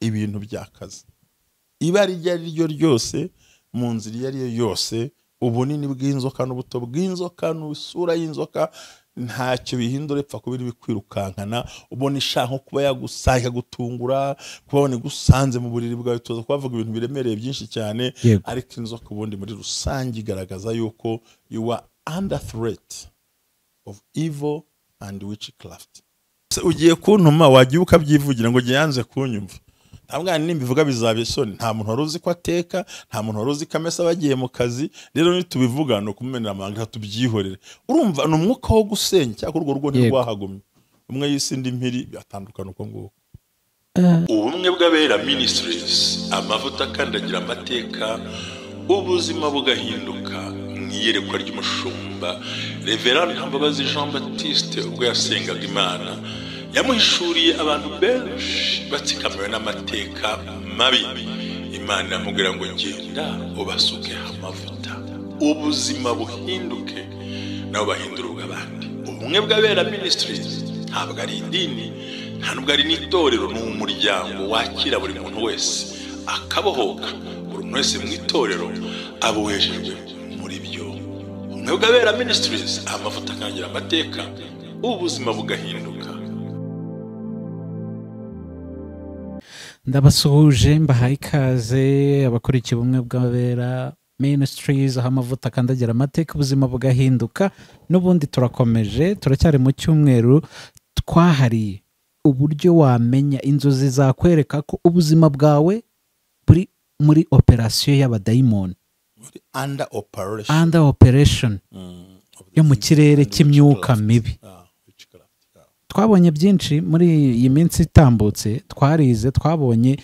Ibintu byakaze ibara iryo ari ryo ryose, mu nzira iyo ari yo yose, ubunini bw'inzoka n'ubuto bw'inzoka n'isura y'inzoka ntacyo bihindura, ipfa kuba iri kwirukankana. Ubona ishaka nko kuba yagusanga ikagutungura, kuba igusanze mu buriri bwawe. Tuza kubavuga ibintu biremereye byinshi cyane, ariko inzoka ubundi muri rusange igaragaza yuko you are under threat of evil and witchcraft. Ugiye kuntuma wagiye ukabyivugira ngo ngiye yanze kunyumva. Nta mwana nimbivuga bizaba isoni. Nta muntu wari uzi ko ateka, nta muntu wari uzi ko amesa bagiye mu kazi. Rero nitubivuga ni ukumumenera amabanga, tubyihorere. Urumva ni umwuka wo gusenya, cyangwa urwo rugo ntirwahagumye. Umwe yisindi impiri byatandukana uko nguko. Ubumwe bw'Abera Ministries, amavuta akandagira amateka, ubuzima bugahinduka. Mu iyerekwa ry'umushumba Reverend Ntambabazi Jean Baptiste, ubwo yasengaga Imana yamuhishuriye abantu benshi batsikamiwe n'amateka mabi. Imana iramubwira ngo genda ubasuke amavuta, ubuzima buhinduke, nabo bahindura ubw'abandi. Ubumwe bw'Abera Ministries ntabwo ari idini, nta nubwo ari n'itorero, ni umuryango wakira buri muntu wese akabohoka. Buri muntu wese mu itorero abohejejwe muri byo. Ubumwe bw'Abera Ministries, amavuta akangira amateka, ubuzima bugahinduka. Ndabasuhuje, mbahaye ikaze abakurikiye Ubumwe bw'Abera Ministries, aho amavuta akandagira amateka, ubuzima bugahinduka. N'ubundi turakomeje, turacyari mu cyumweru twahariye uburyo wamenya inzozi zakwereka ko ubuzima bwawe buri muri operasiyo y'abadayimoni, under operation, under operation yo mu kirere cy'imyuka mibi. Twabonye byinshi muri iyi minsi itambutse, twarize, twabonye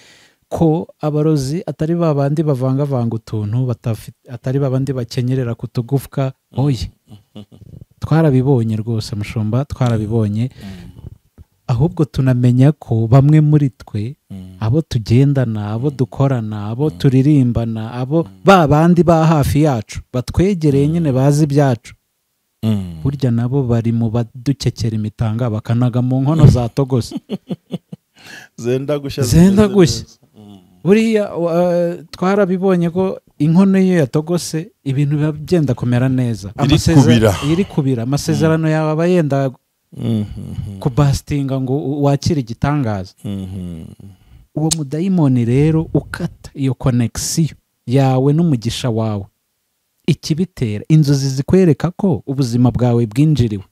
ko abarozi atari babandi bavangavanga utuntu, atari babandi bakenyerera ku tugufwa. Oye, twarabibonye rwose mushumba, twarabibonye. Ahubwo tunamenya ko bamwe muri twe, abo tugendana, abo dukorana, abo turirimbana, abo babandi ba hafi yacu batwegereye nyine bazi ibyacu, burya nabo bari mu badukekera imitanga, bakanaga mu nkono za togose zenda gushya, zenda gushya. Buriya twarabibonye ko inkono iyo yatogose ibintu biba byenda kumera neza, iri kubira, amasezerano yawe aba yenda kubastinga ngo wakire igitangaza. Uwo mudayimoni rero ukata iyo connection yawe n'umugisha wawe, ikibitera inzozi zikwereka ko ubuzima bwawe bwinjiriwe.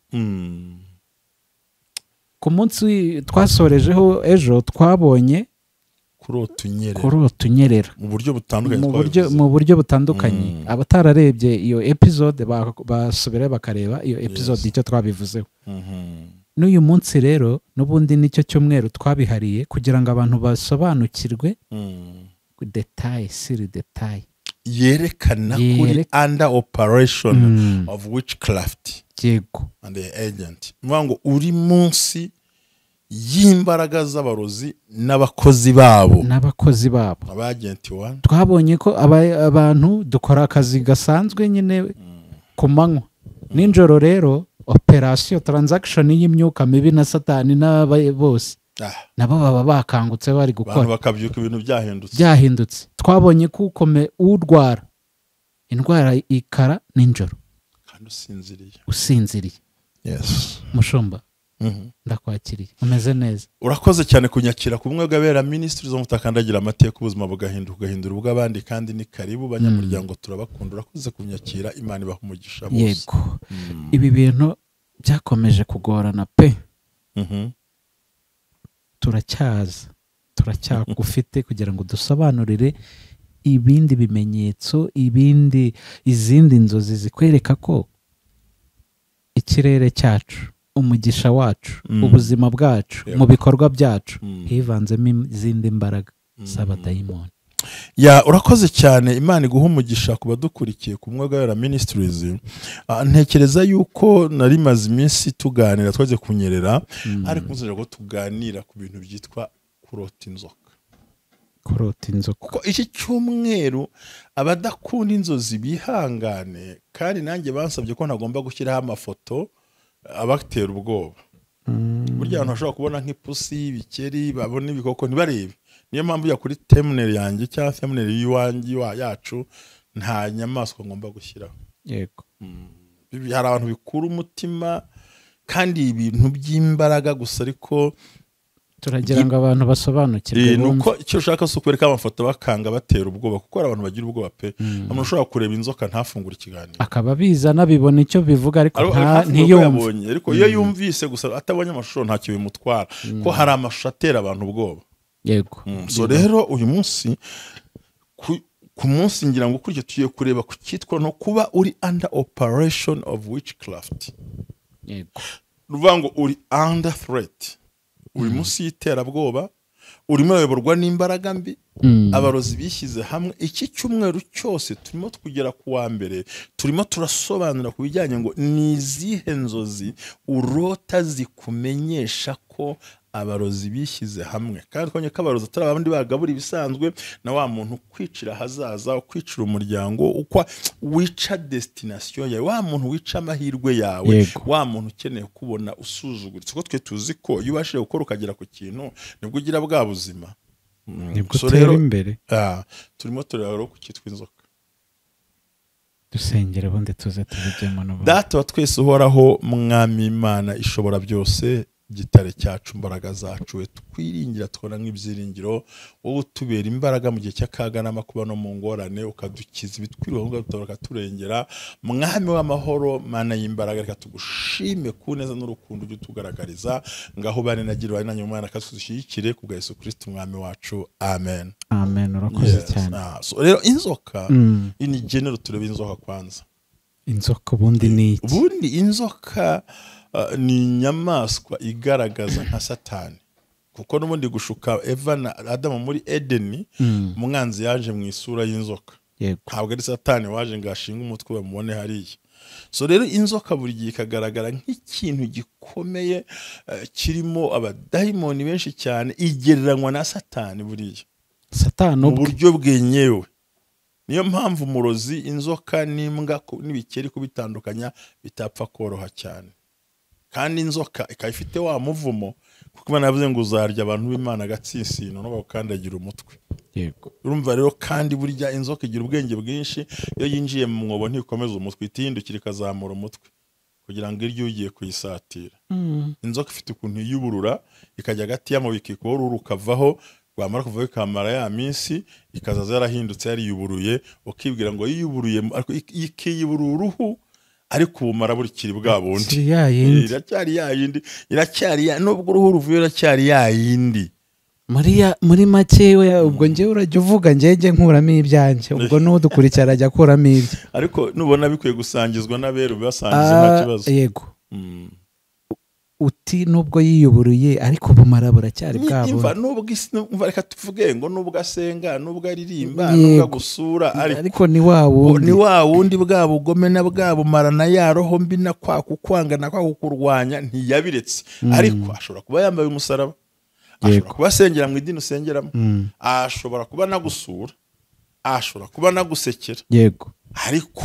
Ku munsi twasorejeho ejo twabonye kurota unyerera mu buryo butandukanye, mu buryo butandukanye. Abatararebye iyo episode basubira bakareba iyo episode icyo twabivuzeho. N'uyu munsi rero n'ubundi nicyo cyumweru twabihariye kugira ngo abantu basobanukirwe detail siri detail yerekana kuri under operation of witchcraft, yego, and the agent. Ngo uri munsi y'imbaraga z'abarozi n'abakozi babo, n'abakozi babo, abagenti one. Twabonye ko abantu dukora akazi gasanzwe nyine ku manywa, nijoro rero operation transaction y'imyuka mibi na satani n'aba bose nabo baba bakangutse bari gukora, abantu bakabyuka ibintu byahindutse, byahindutse. Twabonye ko urwara indwara ikara nijoro kandi usinziriye, usinziriye. Yes, mushumba, ndakwakiriye, umeze neza. Urakoze cyane kunyakira ku Bumwe bw'Abera Ministries, zo mutakandagira amateka, ubuzima bugahinduka, ugahindura ubw'abandi. Kandi ni karibu banyamuryango, turabakunda. Urakoze kunyakira, Imana ibaha umugisha bose. Yego, ibi bintu byakomeje kugorana pe. Turacyaza, turacyagufite kugira ngo dusobanurire ibindi bimenyetso, ibindi izindi nzozi zikwereka ko ikirere cyacu, umugisha wacu, ubuzima bwacu, mu bikorwa byacu hivanzemo izindi mbaraga z'abadayimoni. Ya, urakoze cyane, Imana iguha umugisha ku badukurikiye ku Bumwe bw'Abera Ministries. Ntekereza yuko nari maze iminsi tuganira, twaje kunyerera, ariko nzije ko tuganira ku bintu byitwa kurota inzoka. Kurota inzoka. Kuko iki cyumweru abadakunda inzozi bihangane, kandi nanjye bansabye ko ntagomba gushyiraho amafoto abatera ubwoba. Burya abantu bashobora kubona nk'ipusi, ibikeri, babona ibikoko ntibarebe. Niyo mpamvu ya kuri thumbnail yanjye cyangwa thumbnail y'iwanjye yacu nta nyamaswa ngomba gushyiraho. Yego. Hari abantu bikura umutima kandi ibintu by'imbaraga gusa, ariko turagira ngo abantu basobanukirwe. Nuko icyo ushaka si ukwereka amafoto bakanga batera ubwoba, kuko hari abantu bagira ubwoba pe. Umuntu ushobora kureba inzoka ntafungure ikiganiro, akaba abiza anabibona icyo bivuga, ariko ntiyumve. Ariko iyo yumvise gusa atabonye amashusho ntacyo bimutwara, ko hari amashusho atera abantu ubwoba. Yego. So rero uyu munsi ku munsi ngira ngo kuri tugiye kureba ku cyitwa no kuba uri under operation of witchcraft. Yego. Ruvuga ngo uri under threat, uri munsi y'iterabwoba, urimo urayoborwa n'imbaraga mbi, abarozi bishyize hamwe. Iki cyumweru cyose turimo kugera ku wa mbere, turimo turasobanura ku bijyanye ngo ni izihe nzozi urota zikumenyesha ko abarozi bishyize hamwe. Kandi twabonye ko abarozi atari abandi bagabura ibisanzwe, na wa muntu kwicira ahazaza, kwicira umuryango, uko wica destination yawe, wa muntu wica amahirwe yawe, wa muntu ukeneye kubona usuzuguritse. Kuko twe tuzi ko iyo ubashije gukora ukagera ku kintu nibwo ugira bwa buzima, nibwo utera imbere. Turimo tureba rero ku cyitwa inzoka. Dusengere ubundi tuze tubijyemo n'ubundi. Data wa twese uhoraho, Mwami Imana ishobora byose, gitare cyacu, imbaraga zacu, twiringira tubona nk'ibyiringiro, wowe utubera imbaraga mu gihe cy'akaga n'amakuba no mu ngorane, ukadukiza ibitwiruka ukaturengera. Mwami w'amahoro, Mana y'imbaraga, reka tugushime ku neza n'urukundo ujye utugaragariza. Ngaho bane nagira bane nanyu Mwana kashyikire ku bwa Yesu Kristo Umwami wacu. Amen. Amen. Urakoze cyane. So rero inzoka in general, turebe inzoka kwanza. Inzoka ubundi ni iki? Ubundi inzoka ni inyamaswa igaragaza nka Satani, kuko n'ubundi gushuka Eva na Adamu muri Edeni, umwanzi yaje mu isura y'inzoka. Ntabwo ari Satani waje ngo ashinge umutwe bamubone hariya. So rero inzoka buri gihe ikagaragara nk'ikintu gikomeye kirimo abadayimoni benshi cyane, igereranywa na Satani buriya. Satani mu buryo bwenyewe. Niyo mpamvu umurozi, inzoka n'imbwa n'ibikeri kubitandukanya bitapfa koroha cyane. Kandi inzoka ikaba ifite wa muvumo, kuko Imana yavuze ngo uzarya abantu b'Imana agatsinsino no bagukandagira umutwe. Yego. Urumva rero, kandi burya inzoka igira ubwenge bwinshi, iyo yinjiye mu mwobo ntikomeza umutwe, itihindukira ikazamura umutwe kugira ngo iryo ugiye kuyisatira. Inzoka ifite ukuntu yiyuburura ikajya hagati y'amabiki uruhu rukavaho, rwamara kuvaho ikamara ya minsi ikazaza yarahindutse yariyuburuye, ukibwira ngo yiyuburuye, ariko ikiyuburura uruhu, ariko ubumara burikiri bwa bundi. Iracyari ya yindi, iracyari ya nubwo uruhu ruvuye iracyari ya yindi. Muri make we ubwo ngewe urajya uvuga ngenge nkuramo ibyanjye, ubwo n'udukurikira arajya akuramo ibye. Ariko nubona bikwiye gusangizwa n'aberu bibasangiza nta kibazo. Yego. Uti nubwo yiyuburuye ariko ubumara buracyari bwa bundi. Nubwo reka tuvuge ngo nubwo asenga, nubwo aririmba, nubwo agusura, ariko ni wa wundi, ni wa wundi bwa bugome na bwa bumara na ya roho mbi na kwa kukwanga na kwa kukurwanya ntiyabiretse. Ariko ashobora kuba yambaye umusaraba, ashobora kuba asengera mu idini usengeramo, ashobora kuba nagusura, ashobora kuba nagusekera. Yego. Ariko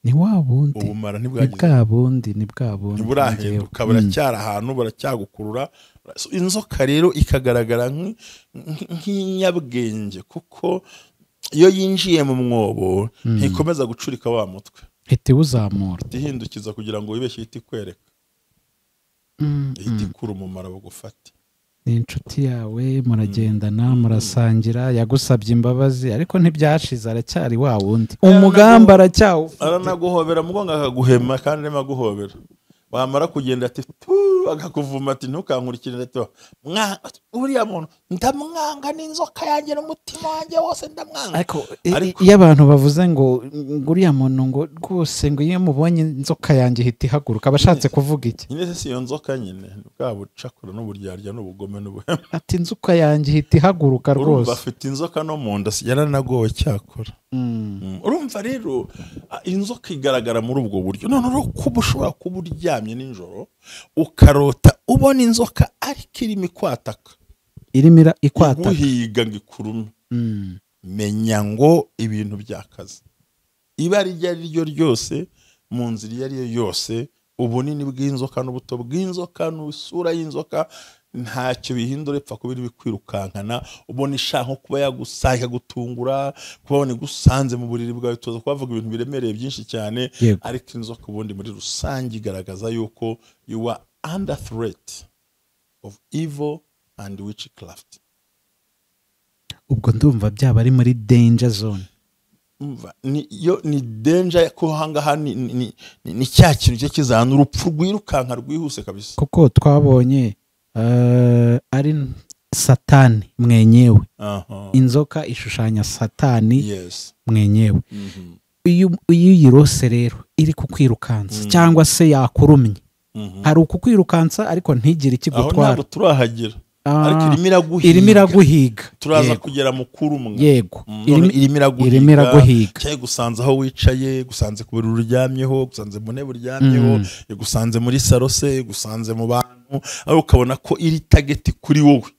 ni wa bundi, ubumara ni bwa bundi, ni bwa bundi ntiburahinduka, buracyari ahantu, buracyagukurura. Inzoka rero ikagaragara nk'inyabwenge, kuko iyo yinjiye mu mwobo ntikomeza gucurika wa mutwe, ihita iwuzamura, ihindukiza kugira ngo wibeshye, ihita ikwereka, ihita ikura umumaro bugufate. Ni inshuti yawe, muragendana, murasangira, yagusabye imbabazi ariko ntibyashize, aracyari wa wundi, umugamba aracyawufite, aranaguhobera mugongo akaguhema, kandi arimo aguhobera. Wamara kugenda ati akakuvuma ati ntukankurikire, ati uriya muntu ndamwanga n'inzoka yanjye n'umutima wanjye wose ndamwanga. Ariko iyo abantu bavuze ngo uriya muntu ngo rwose ngo iyo mubonye inzoka yanjye ihita ihaguruka, abashatse kuvuga iki? Nyine se iyo nzoka nyine bwa bucakura n'uburyarya n'ubugome n'ubuhemu. Ati inzoka yanjye ihita ihaguruka rwose. Afite inzoka no mu nda, yaranagowe cyakora. Urumva rero inzoka igaragara muri ubwo buryo. None rero kuba ushobora kuba uryamye nijoro ukarota ubona inzoka ariko irimo ikwataka, irimo ikwataka, iguhiga ngo ikurume, menya ngo ibintu byakaze. Ibara iryo ari ryo ryose, mu nzira iyo ari yo yose, ubunini bw'inzoka n'ubuto bw'inzoka n'isura y'inzoka Ntacyo bihindura, ipfa kuba iri kwirukankana, ubona ishaka nko kuba yagusanga ikagutungura, kuba igusanze mu buriri bwawe. Tuza kubavuga ibintu biremereye byinshi cyane. Ariko inzoka ubundi muri rusange igaragaza yuko you are under threat of evil and witchcraft. Ubwo ndumva byaba ari muri danger zone. Umva, ni yo ni danger ko ahangaha ni cya kintu cye kizana urupfu rwirukanka rwihuse kabisa. Kuko twabonye ari Satani mwenyewe. Inzoka ishushanya Satani mwenyewe. Iyo uyirose rero iri kukwirukansa cyangwa se yakurumye, hari ukukwirukansa ariko ntigire ikigutwara. Aho ntabwo turahagera. Ariko irimo iraguhiga. Turaza kugera mu kurumwa. Yego. Irimo iraguhiga. Cyangwa gusanze aho wicaye, gusanze ku buriri uryamyeho, gusanze mu ntebe uryamyeho, gusanze muri salo se, gusanze mu bantu, ariko ukabona ko iri target kuri wowe.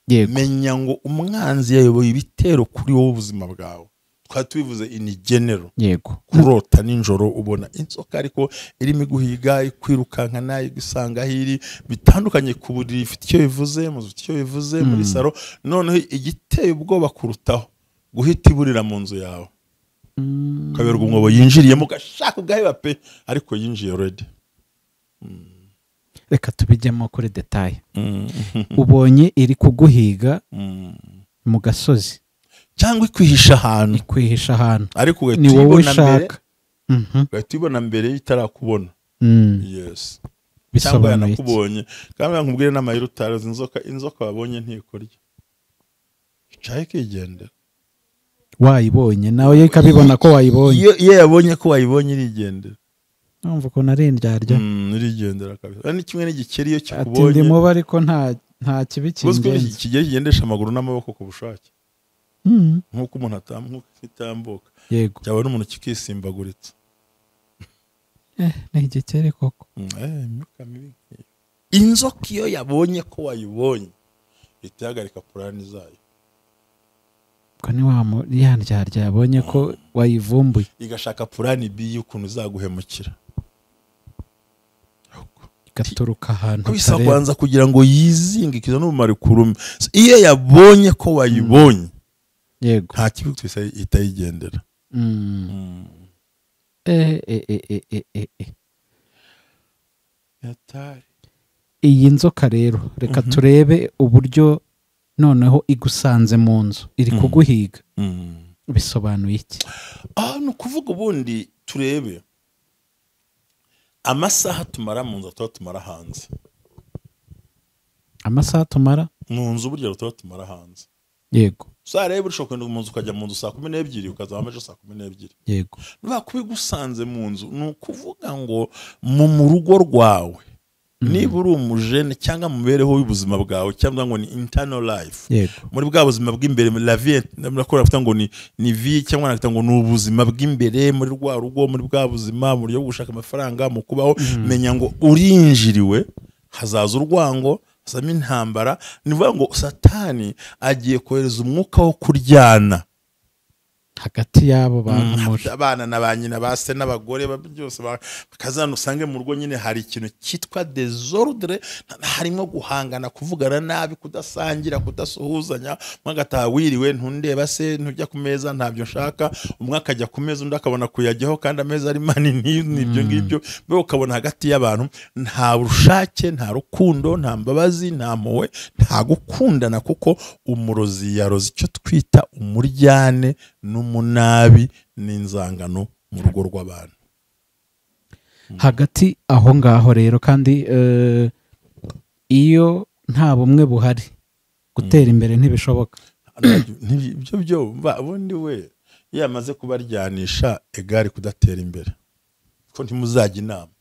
Yego. Menya ngo umwanzi yayoboye ibitero kuri wowe ubuzima bwawe. Twari tubivuze in general. Yego. Kurota nijoro ubona inzoka ariko irimo iguhiga, ikwirukankana, igusanga aho iri, bitandukanye ku buriri ifite icyo bivuze, mu nzu ifite icyo bivuze, muri salo. Noneho igiteye ubwoba kurutaho guhita iburira mu nzu yawe, ukaberwa umwobo yinjiriyemo, ugashaka ugaheba pe, ariko yinjiye already. Reka tubijyemo kuri detail. Ubonye iri kuguhiga mu gasozi cyangwa ikwihisha ahantu, ikwihisha ahantu, ariko ni wowe ushaka, ugahita ubibona mbere itarakubona. Yes, cyangwa yanakubonye. Kandi nkubwire n'amayeri utazi, inzoka wabonye ntikurya, icaye ikigendera. Wayibonye nawe ikabibona ko wayibonye. Iyo yabonye ko wayibonye irigendera. Numva ko nari indyarya. Irigendera kabisa. Ni kimwe n'igikeri iyo kikubonye. Ati ndi muba ariko nta kibi kingenza. Ikigeri kigendesha amaguru n'amaboko ku bushake. Nkuko umuntu atambuka. Yego. Cyabona umuntu kikisimbaguritse. Ni igikeri koko. Imyuka mibi. Inzoka iyo yabonye ko wayibonye itahagarika purani zayo. Ko ni wa yandyarya yabonye ko wayivumbuye, igashaka purani B y'ukuntu izaguhemukira. Igaturuka ahantu bisa kwanza kugira ngo yizinge ikiza n'umumaro kurume. Iyo yabonye ko wayibonye, yego, nta kibi twese itayigendera. Iyi nzoka rero reka turebe uburyo noneho igusanze mu nzu iri kuguhiga, bisobanuye iki? Ni ukuvuga ubundi turebe amasaha tumara mu nzu tuba tumara hanze. Amasaha tumara mu nzu burya tuba tumara hanze. Yego. Uzarebe ushobora kugenda mu nzu ukajya mu nzu saa 12 ukazava ejo saa 12. Yego. Niba kubigusanze mu nzu ni ukuvuga ngo mu rugo rwawe, niba uri umujene cyangwa mu mibereho y'ubuzima bwawe, cyangwa ngo ni internal life, muri bwa buzima bw'imbere, la vie, murakora kuvuga ngo ni vie, cyangwa nakuvuga ngo ni ubuzima bw'imbere muri rwa rugo, muri bwa buzima, mu buryo bwo gushaka amafaranga, mu kubaho, menya ngo urinjiriwe, hazaza urwango, hazamo intambara. Ni ukuvuga ngo Satani agiye kohereza umwuka wo kuryana hagati y'abo bantu, abana na ba nyina, ba se n'abagore byose bakazana. Usange mu rugo nyine hari ikintu cyitwa desordre, harimo guhangana, kuvugana nabi, kudasangira, kudasuhuzanya. Umwe agataha wiriwe ntundeba se, ntujya ku meza, ntabyo nshaka. Umwe akajya ku meza undi akabona kuyajyaho kandi ameza ari manini, n'ibyo ngibyo. Mbega ukabona hagati y'abantu nta bushake, nta rukundo, nta mbabazi, nta mpuhwe, nta gukundana, kuko umurozi yaroze icyo twita umuryane n'umunabi n'inzangano mu rugo rw'abantu. Hagati aho ngaho rero kandi iyo nta bumwe buhari gutera imbere ntibishoboka. Ibyo byo ubundi we iyo amaze kubaryanisha egari kudatera imbere, ko ntimuzajya inama,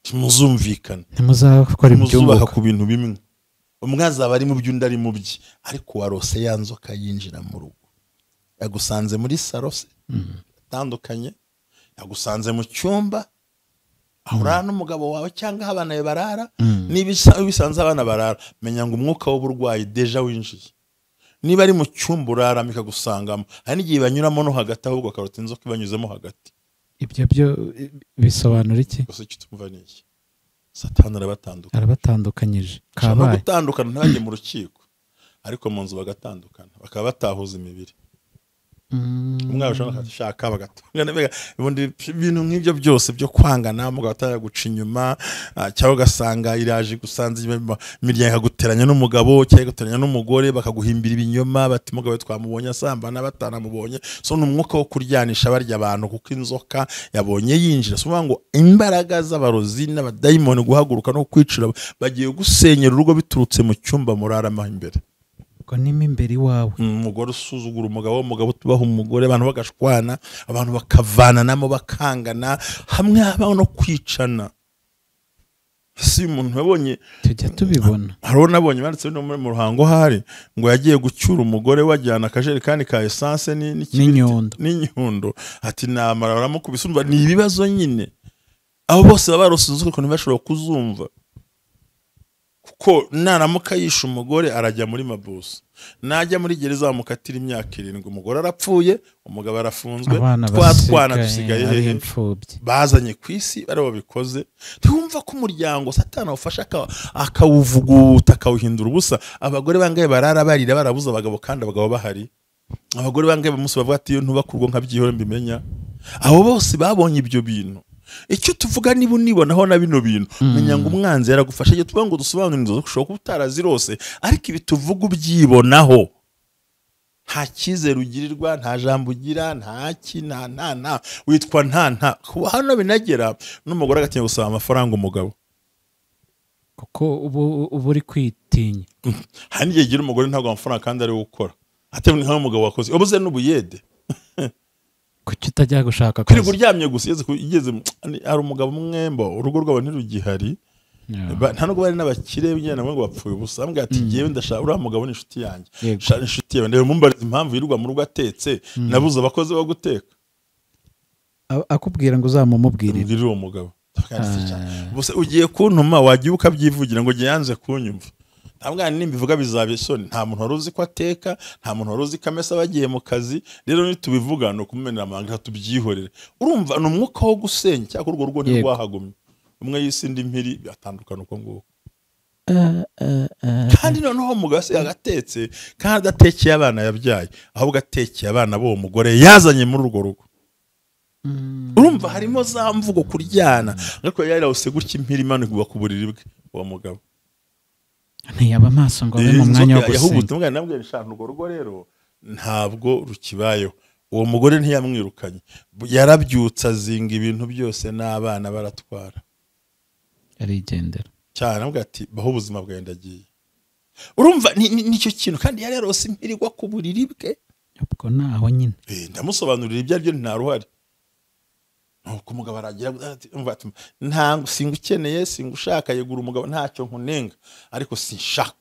ntimuzumvikana, ntimuzakora ibyunguka ku bintu bimwe. Umwe azaba ari mu byo undi ari mu bye, ariko warose ya nzoka yinjira mu rugo, yagusanze muri salo se atandukanye, yagusanze mu cyumba aho urara n'umugabo wawe cyangwa abana be barara. Niba bisanze abana barara, menya ngo umwuka w'uburwayi deja winjiye. Niba ari mu cyumba uraramo ikagusangamo, hari n'igihe banyuramo no hagati, ahubwo akarota inzoka ibanyuzemo hagati. Ibyo byo bisobanura iki? Gusa icyo tumva ni iki? Satani arabatandukanya, arabatandukanyije. Kabaye no gutandukana ntibajye mu rukiko, ariko mu nzu bagatandukana, bakaba batahuza imibiri. Umwe ashobora gushaka bagatungana, ubundi ibintu nk'ibyo byose byo kwangana, umugabo atari guca inyuma, cyangwa ugasanga iraje gusanze imiryango ikaguteranya n'umugabo cyangwa iguteranya n'umugore, bakaguhimbira ibinyoma bati umugabo twamubonye asambana batanamubonye. So ni umwuka wo kuryanisha barya abantu, kuko inzoka yabonye yinjira. So ngo imbaraga z'abarozi n'abadayimoni guhaguruka no kwicira, bagiye gusenyera urugo biturutse mu cyumba muraramo imbere. Nimo imbere iwawe, umugore usuzugura umugabo, umugabo tubaha umugore, abantu bagashwana, abantu bakavananamo, bakangana, hamwe habaho no kwicana. Si umuntu wabonye, tujya tubibona. Hari nabonye banditse no mu Ruhango hari ngo yagiye gucyura umugore wajyana akajerekani ka essence n'inyundo, ati namara baramukubise. Umva ni ibibazo nyine, abo bose baba barose ko ntibashobora kuzumva, kuko naramuka yisha umugore arajya muri mabuso, najya muri gereza bamukatira imyaka 7, umugore arapfuye, umugabo arafunzwe, twatwana dusigaye hehe? Bazanye ku isi bari babikoze. Ntiwumva ko umuryango Satani awufasha akawuvuguta akawuhindura ubusa. Abagore bangaye barara barira barabuza abagabo kandi abagabo bahari. Abagore bangaye bamusi bavuga ati ntubaka urwo nkabyihore mbimenya. Abo bose babonye ibyo bintu. Icyo tuvuga niba unibonaho na bino bintu, menya ngo umwanzi yaragufasha. Iyo tuvuga ngo dusobanure inzozi ushobora kuba utarazirose, ariko ibi tuvuga ubyibonaho. Nta cyizere ugirirwa, nta jambo ugira, nta ki, nta nta nta, witwa nta nta. Hano binagera n'umugore agatinya gusaba amafaranga umugabo, kuko ubu uri kwitinya. Hari n'igihe ugira umugore ntabwo amafaranga kandi ari gukora, atemwe nka umugabo wakoze ubuze n'ubuyede. Kuki utajya gushaka akazi? Kwirirwa uryamye gusa. Igeze hari umugabo umwe mbo urugo rwabo ntirugihari, nta nubwo bari n'abakire nyine ngo bapfuye ubusa. Ambwira ati ngewe ndashaka uriya mugabo ni inshuti yanjye, shaka inshuti yawe, ndebe mumbarize impamvu yirirwa mu rugo atetse, nabuze abakozi bo guteka. Akubwira ngo uzamumubwirire mbwirire uwo mugabo. Gusa ugiye kuntuma wagiye ukabyivugira ngo ngiye yanze kunyumva. Ntabwo nimbivuga bizaba isoni. Nta muntu wari uzi ko ateka, nta muntu wari uzi ko amesa bagiye mu kazi. Rero nitubivuga no kumenera amanga tubyihorere. Urumva ni umwuka wo gusenya, cyangwa urwo rugo ntirwahagumye. Umwe yisindi impiri atandukana uko nguko. Kandi noneho umugabo asigaye agatetse, kandi adatekeye abana yabyaye, ahubwo atekeye abana b'uwo mugore yazanye muri urwo rugo. Urumva harimo za mvugo kuryana, ariko yarirahuse gutya impiri imanuka ku buriri bwe uwo mugabo. Ntiyaba amaso ngo abe mu mwanya wo gusenga. Umwana nabwo nshaka urwo rugo rero ntabwo rukibayeho. Uwo mugore ntiyamwirukanye, yarabyutse azinga ibintu byose n'abana baratwara, arigendera cyane. Avuga ati baho ubuzima bwawe ndagiye. Urumva nicyo kintu, kandi yari yarose impirigwa ku buriri bwe. Ubwo naho nyine ndamusobanurira ibyo aribyo, nta ruhare. Nuko umugabo aragira ati nta singukeneye, singushaka, yegura umugabo ntacyo nkunenga, ariko sinshaka.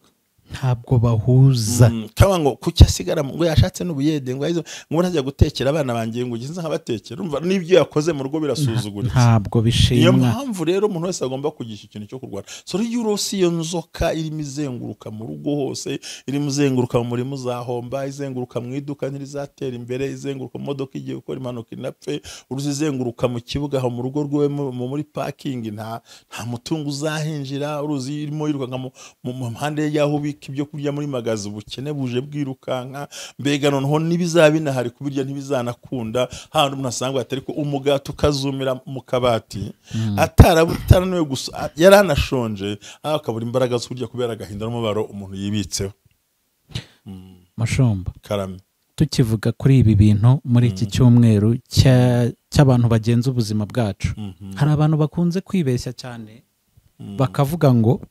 Ntabwo bahuza. Cyangwa ngo kuki asigara ngo yashatse n'ubuyede, ngo ngo ntajya gutekera abana bangiye, ngo ngize nkabatekera. Urumva n'ibyo yakoze mu rugo birasuzuguritse, ntabwo bishimwa. Niyo mpamvu rero umuntu wese agomba kugisha ikintu cyo kurwana. So iyo urose iyo nzoka irimo izenguruka mu rugo hose, irimo izenguruka mu murima uzahomba, izenguruka mu iduka ntirizatera imbere, izenguruka mu modoka igiye gukora impanuka inapfe, uruzi izenguruka mu kibuga aho mu rugo rwe muri parking nta mutungo uzahinjira, uruzi irimo yirukanka mu mpande y'aho ibyo kurya muri magazi, ubukene buje bwirukanka. Mbega noneho nibizaba binahari kubirya ntibizanakunda. Handi umuntu asanga atari ko umugati ukazumira mu kabati, ataraniwe gusa yaranashonje, akabura imbaraga zo kurya kubera agahinda n'umubabaro umuntu yibitseho. Mashomba karame, tukivuga kuri ibi bintu muri iki cyumweru cy'abantu bagenza ubuzima bwacu, hari abantu bakunze kwibeshya cyane bakavuga ngo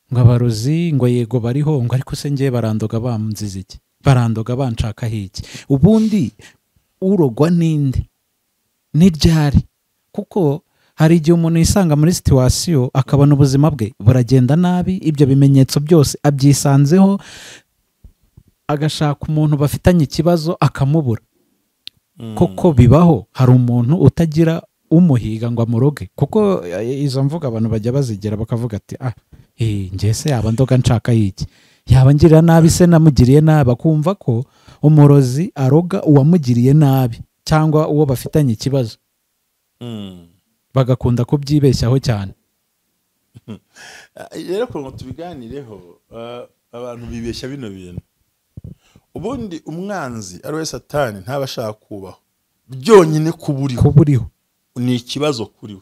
abarozi ngo yego bariho, ngo ariko se ngiye barandoga bamziza iki, barandoga banshakaho iki. Ubundi urogwa ninde n'iryari? Kuko hari igihe umuntu yisanga muri situation akabona ubuzima bwe buragenda nabi, ibyo bimenyetso byose abyisanzeho, agashaka umuntu bafitanye ikibazo akamubura. Koko bibaho, hari umuntu utagira umuhiga ngo amuroge, kuko izo mvuga abantu bajya bazigera bakavuga ati ah njye se yaba ndoga nshaka iki, yaba ngirira nabi se namugiriye nabi, akumva ko umurozi aroga uwamugiriye nabi cyangwa uwo bafitanye ikibazo. Bagakunda kubyibeshyaho cyane. Rero kugira ngo tubiganireho, abantu bibeshya bino bintu. Ubundi umwanzi ari we Satani ntaba ashaka kubaho, byonyine kuba uriho ni ikibazo kuri we.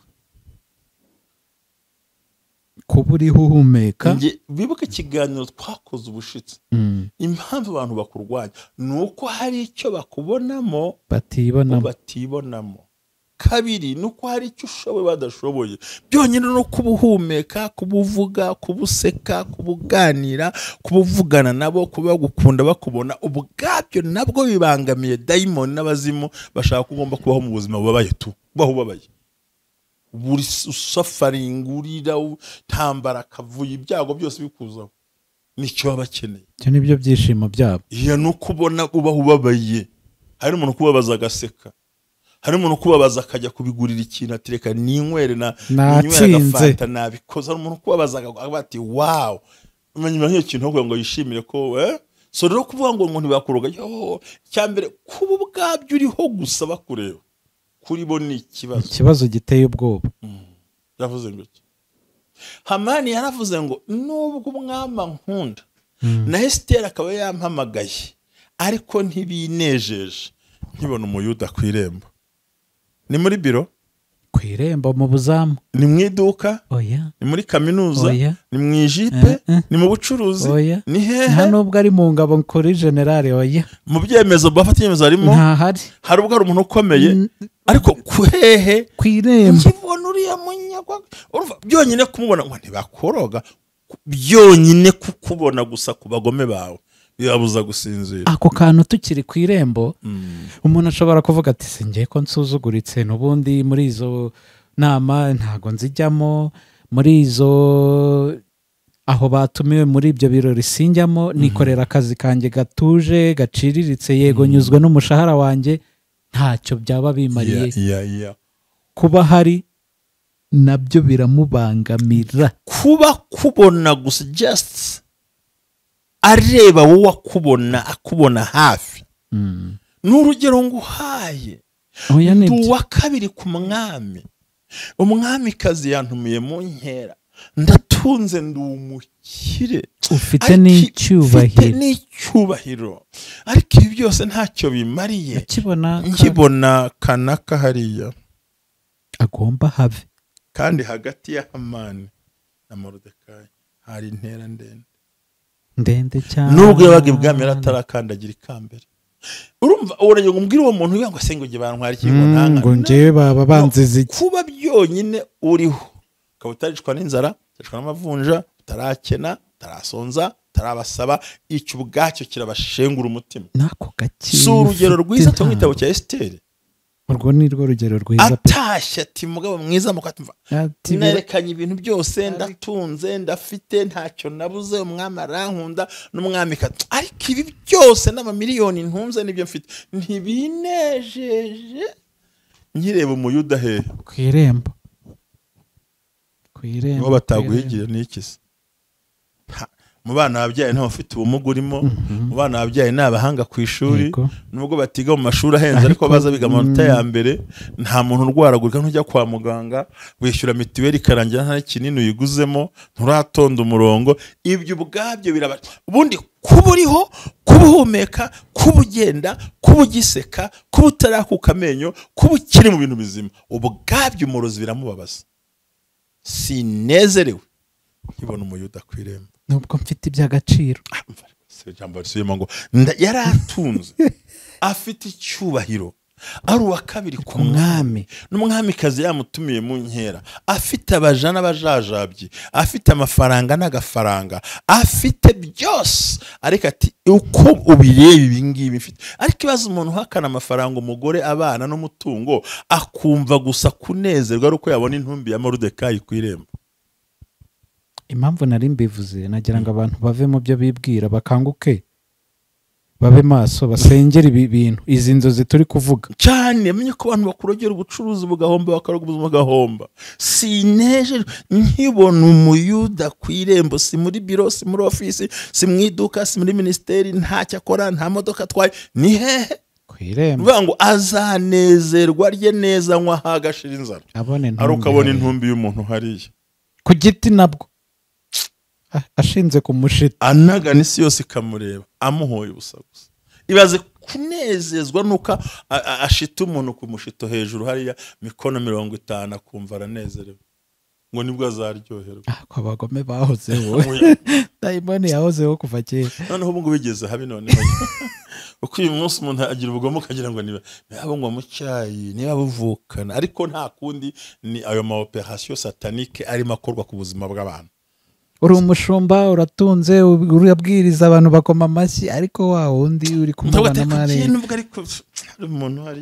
Kuba uriho uhumeka. Bibuke ikiganiro twakoze ubushitse, impamvu abantu bakurwanya ni uko hari icyo bakubonamo batibonamo. Kabiri ni uko hari icyo ushoboye badashoboye. Byonyine no kuba uhumeka, kuba uvuga, kuba useka, kuba uganira, kuba uvugana nabo, kuba bagukunda bakubona, ubwabyo nabwo bibangamiye dayimoni n'abazimu bashaka ko ugomba kubaho mu buzima bubabaye, tu kubaho ubabaye, buri usufferinga, urira, ntambara, akavuyo, ibyago byose bikuzaho, nicyo baba bakeneye. Ibyo ni byo byishimo byabo. Iyo ni uko ubona ubaho ubabaye. Hari umuntu ukubabaza agaseka, hari umuntu ukubabaza akajya kubigurira ikintu, ati reka ninywere na ninywere agafanta nabikoze. Hari umuntu ukubabaza akavuga ati wow, nyuma nk'iyo kintu kugira ngo yishimire ko so rero kuvuga ngo ntibakuroga, icyambere kuba ubwabyo uriho gusa bakureba kuri bo ni ikibazo, ikibazo giteye ubwoba. Yavuze ngo iki? Hamani yaravuze ngo nubwo umwami ankunda na Esiteri akaba yampamagaye, ariko ntibinejeje nkibona umuyuda ku irembo. Ni muri biro, ku irembo mu buzamu, ni mu iduka, oya, ni muri kaminuza, oya, ni mu ijipe, ni mu bucuruzi, oya, ni hehe? Nta nubwo ari mu ngabo kuri generale, oya. Mu byemezo bafata ibyemezo harimo, ntahari. Hari ubwo hari umuntu ukomeye, ariko ku hehe? Ku irembo. Nkibona uriya munyagwa, urumva byonyine kumubona ngo ntibakoroga, byonyine kukubona gusa ku bagome bawe bibabuza gusinzira. Ako kantu tukiri ku irembo, umuntu ashobora kuvuga ati singiye ko nsuzuguritse, n'ubundi muri izo nama ntago nzijyamo, muri izo aho batumiwe muri ibyo birori sinjyamo, nikorera akazi kanjye gatuje gaciriritse, yego nyuzwe n'umushahara wanjye, ntacyo byaba bimariye. Kuba hari nabyo biramubangamira. Kuba kubona gusa, just areba wowe akubona, akubona hafi. N'urugero nguhaye, ndi uwa kabiri ku mwami, umwamikazi yantumiye mu nkera, ndatunze, ndi umukire, ufite n'icyubahiro, ariko ibi byose ntacyo bimariye nkibona kanaka hariya agomba have. Kandi hagati ya Hamani na Moridekayi hari intera ndende ndende cyane, nubwo yabaga ibwami yaratarakandagira ikambere. Urumva urajya umbwira uwo muntu ngo se ngo nge bantwara iki, ngo ntanga ngo ngewe baba banzize iki? Kuba byonyine uriho ukaba utaricwa n'inzara, utaricwa n'amavunja, utarakena, utarasonza, utarabasaba, icyo ubwacyo kirabashengura umutima. Nako gake. Si urugero rwiza cyo mu gitabo cya Esiteri. Urwo ni rwo rugero rwiza. Atashye ati mugabo mwiza mukatumva, nerekanye ibintu byose, ndatunze, ndafite, ntacyo nabuze, umwami arankunda n'umwamikazi, ariko ibi byose n'amamiliyoni ntunze n'ibyo mfite ntibinejeje nkireba umuyuda hehe? Ku irembo. Ku irembo. Ngo bataguhigira ni iki se? Mu bana babyaye nta ufite ubumuga urimo, mu bana babyaye ni abahanga ku ishuri, nubwo batiga mu mashuri ahenze ariko baza biga amanota ya mbere, nta muntu urwaragurika, ntujya kwa muganga, wishyura mituweli ikarangira nta kinini uyiguzemo, nturatonda umurongo. Ibyo ubwabyo biraba. Ubundi kuba uriho, kuba uhumeka, kuba ugenda, kuba ugiseka, kuba utarakuka amenyo, kuba ukiri mu bintu bizima, ubwabyo umurozi biramubabaza. Sinezerewe nkibona umuyuda ku irembo, nubwo mfite iby'agaciro. Ngo yaratunze, afite icyubahiro, ari uwa kabiri ku mwami, n'umwamikazi yamutumiye mu nkera, afite abaja n'abajajabyi, afite amafaranga n'agafaranga, afite byose, ariko ati uko ubireba ibi ngibi mfite. Ariko ibaze umuntu uhakana amafaranga, umugore, abana n'umutungo, akumva gusa kunezerwa ari uko yabona intumbi ya Moridekayi ku irembo. Impamvu nari mbivuze nagira ngo abantu bave mu byo bibwira, bakanguke, babe maso, basengere ibi bintu, izi nzozi turi kuvuga cyane. Menye ko abantu bakurogera ubucuruzi bugahomba, bakaroga ubuzima bugahomba. Sineje nkibona umuyuda ku irembo, si muri biro, si muri ofisi, si mu iduka, si muri minisiteri, ntacyo akora, nta modoka atwaye, ni hehe? Ku irembo. Bivuga ngo azanezerwa arye neza, anywa hagashira inzara, abone ari ukabona intumbi y'umuntu hariya Ku giti nabwo ashinze ku mushito, anagana isi yose ikamureba, amuhoye ubusa gusa. Ibaze kunezezwa nuko ashita umuntu ku mushito hejuru hariya mikono 50 akumva aranezerewe, ngo nibwo azaryoherwa. Ko abagome bahozeho, dayimoni yahozeho kuva kera, noneho ubu ngubu bigeze habi. Noneho uko uyu munsi umuntu agira ubugome ukagira ngo niba bungwa mu cyayi, niba buvukana, ariko nta kundi, ni ayo ma operation satanique arimo akorwa ku buzima bw'abantu. Uri umushumba, uratunze, urabwiriza abantu bakoma amashyi, ariko wa wundi uri kumubona mare nubwo ariko umuntu hari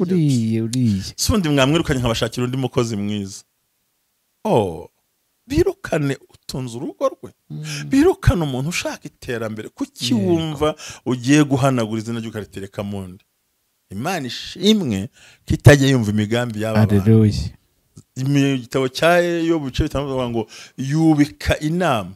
uriye si undi mwamwirukanye nkabashakira undi mukozi mwiza. Oh, birukane utunze urugo rwe, birukane umuntu ushaka iterambere. Kuki wumva ugiye guhanagura izina rye ukaritereka mu nda? Imana ishimwe ko itajya yumva imigambi y'aba bantu. Haleluya. Igitabo cya Yobu ibice 5 ngo yubika inama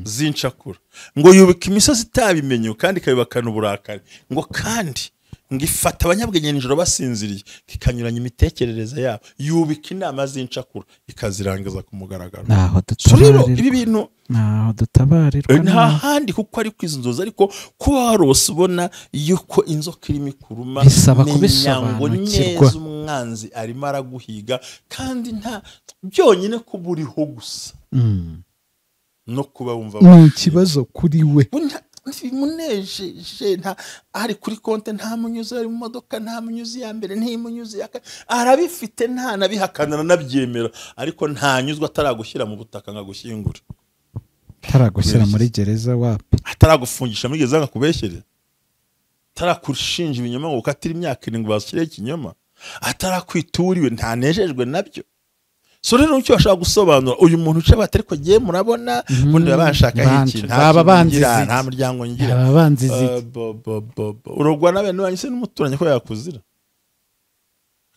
z'incakura, ngo yubika imisozi itabimenye kandi ikabibakana uburakari, ngo kandi ngo ifata abanyabwenge nijoro basinziriye ikanyuranya imitekerereze yabo, yubika inama z'incakura ikazirangiza ku mugaragaro. Ntaho dutabarirwa ibi bintu, ntaho dutabarirwa nta handi, kuko ari kwizo nzozi. Ariko kuba warose ubona yuko inzoka irimo ikuruma, bisaba kubisobanukirwa. Neza umwanzi arimo araguhiga, kandi nta byonyine kuba uriho gusa no kuba wumva ni ikibazo kuri we. Munejeje nta ari kuri konte, nta munyuzi ari mu modoka, nta munyuzi ya mbere, ntimunyuzi ya arabifite, nta nabihakana nabyemera, ariko ntanyuzwa ataragushyira mu butaka nkagushyingura, ataragushyira muri gereza wapi, ataragufungisha muri gereza ngakubeshyere, atarakushinja ibinyoma ngo ukatire imyaka 7 bashyire ikinyoma, atarakwituriwe, ntanejejwe nabyo. So rero icyo bashaka gusobanura uyu muntu uca batari ko giye murabona bundi babashaka iki, nta muryango ngira, urogwa n'abantu banyise n'umuturanyi ko yakuzira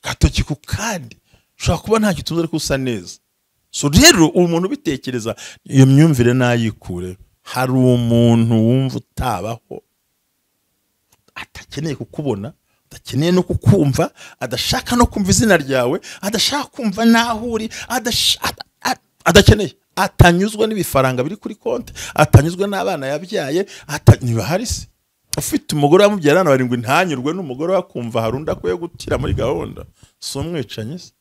gatoki ku kandi ushobora kuba nta kitunze ariko usa neza. So rero uwo muntu ubitekereza iyo myumvire nayikure. Hari umuntu wumva utabaho, atakeneye kukubona, adakeneye no kukumva, adashaka no kumva izina ryawe, adashaka kumva naho uri, adakeneye, atanyuzwa n'ibifaranga biri kuri konti, atanyuzwa n'abana yabyaye, niba hari se ufite umugore wamubyara abana 7 ntanyurwe n'umugore wakumva hari undi akwiye gutira muri gahunda, si umwicanyi se,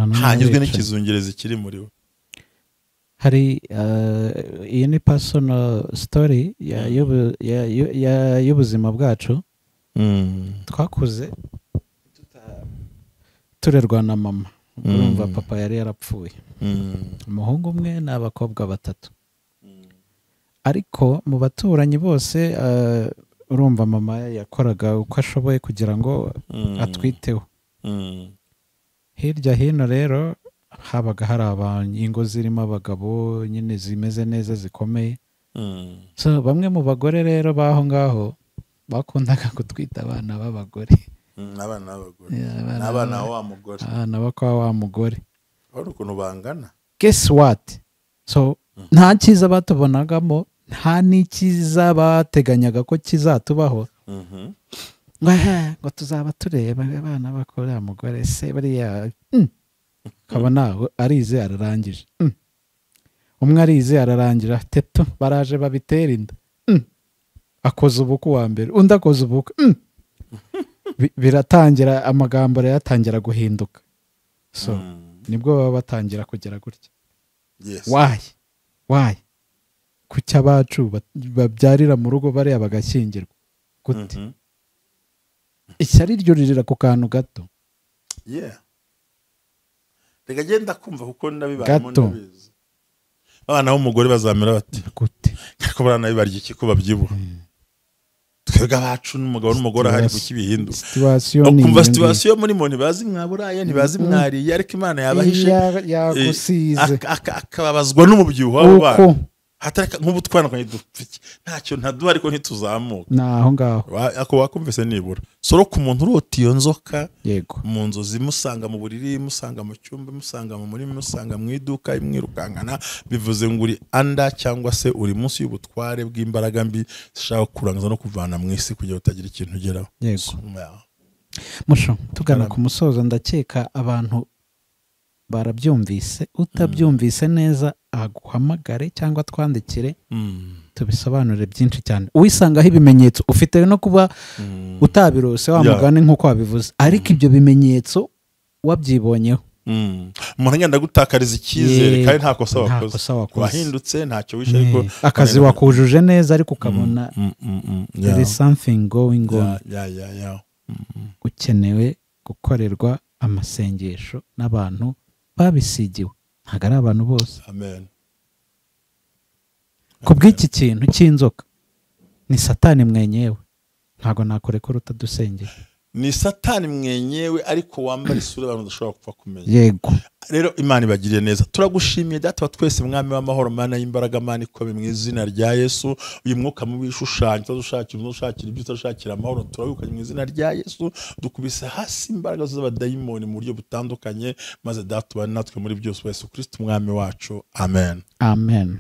ntanyuzwe n'ikizungerezi kiri muri we. Hari iyi ni personal story y'ubuzima bwacu. Twakuze turerwa na mama, urumva papa yari yarapfuye, umuhungu umwe n'abakobwa 3. Ariko mu baturanyi bose urumva mama yakoraga uko ashoboye kugira ngo atwiteho. Hirya hino rero habaga hari abantu, ingo zirimo abagabo nyine zimeze neza zikomeye. So bamwe mu bagore rero baho ngaho bakundaga kutwita abana b'abagore. Abana b'abagore. Abana wa mugore. Abana bakwa wa mugore. Bari ukuntu bangana. Guess what? So nta cyiza batubonagamo, nta n'ikiza bateganyaga ko kizatubaho. Ngo tuzaba tureba abana bakora mugore se bariya. Kabona arize ararangije. Umwe arize ararangira, teto baraje babitera inda. Akoze ubuku wa mbere, undi akoze ubuku. Biratangira, amagambo yatangira guhinduka. So nibwo baba batangira kugera gutya. Yes. Why? Kuki abacu babyarira mu rugo bariya bagashyingirwa gute? Ishyari ryo ku kantu gato. Yeah. Reka genda kumva kuko ndabibayemo ndabizi. Abana b'umugore bazamera bati gute? Ariko baranabibarya iki ko babyibuha? Twebwe abacu n'umugabo n'umugore hari kukibihinduka. Ukumva situation muri mo ntibazi mwaburaye, ntibazi mwariye, ariko Imana yabahishe yagusize akababazwa n'umubyibuho w'abo bana. Hatareka nk'ubutwana kanye dupfiki ntacyo ntaduha ariko ntituzamuka naho ngaho ako wakumvise nibura soro ku muntu urota iyo nzoka yego mu nzozi musanga mu buriri, musanga mu cyumba, musanga mu murima, musanga mu iduka, imwirukankana, bivuze ngo uri anda cyangwa se uri munsi y'ubutware bw'imbaraga mbi zishaka kurangiza no kuvana mu isi kugira utagira ikintu ugeraho. Yego musho tugana ku musozo, ndakeka abantu Barabyumvise, utabyumvise neza aguhamagare cyangwa twandikire tubisobanure byinshi cyane. Uwisangaho ibimenyetso ufite no kuba utabirose wa mugani nk'uko wabivuze, ariko ibyo bimenyetso wabyibonyeho. Umuntu agenda gutakariza icyizere kandi nta kosa wakoze, wahindutse ntacyo wishe, ariko akazi wakujuje neza, ariko ukabona there is something going on. Ukenewe gukorerwa amasengesho n'abantu babisigiwe, ntabwo ari abantu bose. Amen. Ku bw'iki kintu cy'inzoka ni Satani mwenyewe, ntabwo nakurekura utadusengera. Ni Satani mwenyewe ariko wambara isura abantu badashobora gupfa kumenya. Yego. Rero Imana ibagiriye neza, turagushimiye Data wa twese, Mwami w'amahoro, Mana y'imbaraga, Mana ikomeye, mu izina rya Yesu. Uyu mwuka mubi wishushanya, utadushakira, udushakira ibyo utashakira amahoro, turabikanye mu izina rya Yesu. Dukubise hasi imbaraga z'abadayimoni mu buryo butandukanye, maze Data ubane natwe muri byose, Yesu Kristo Umwami wacu. Amen. Amen.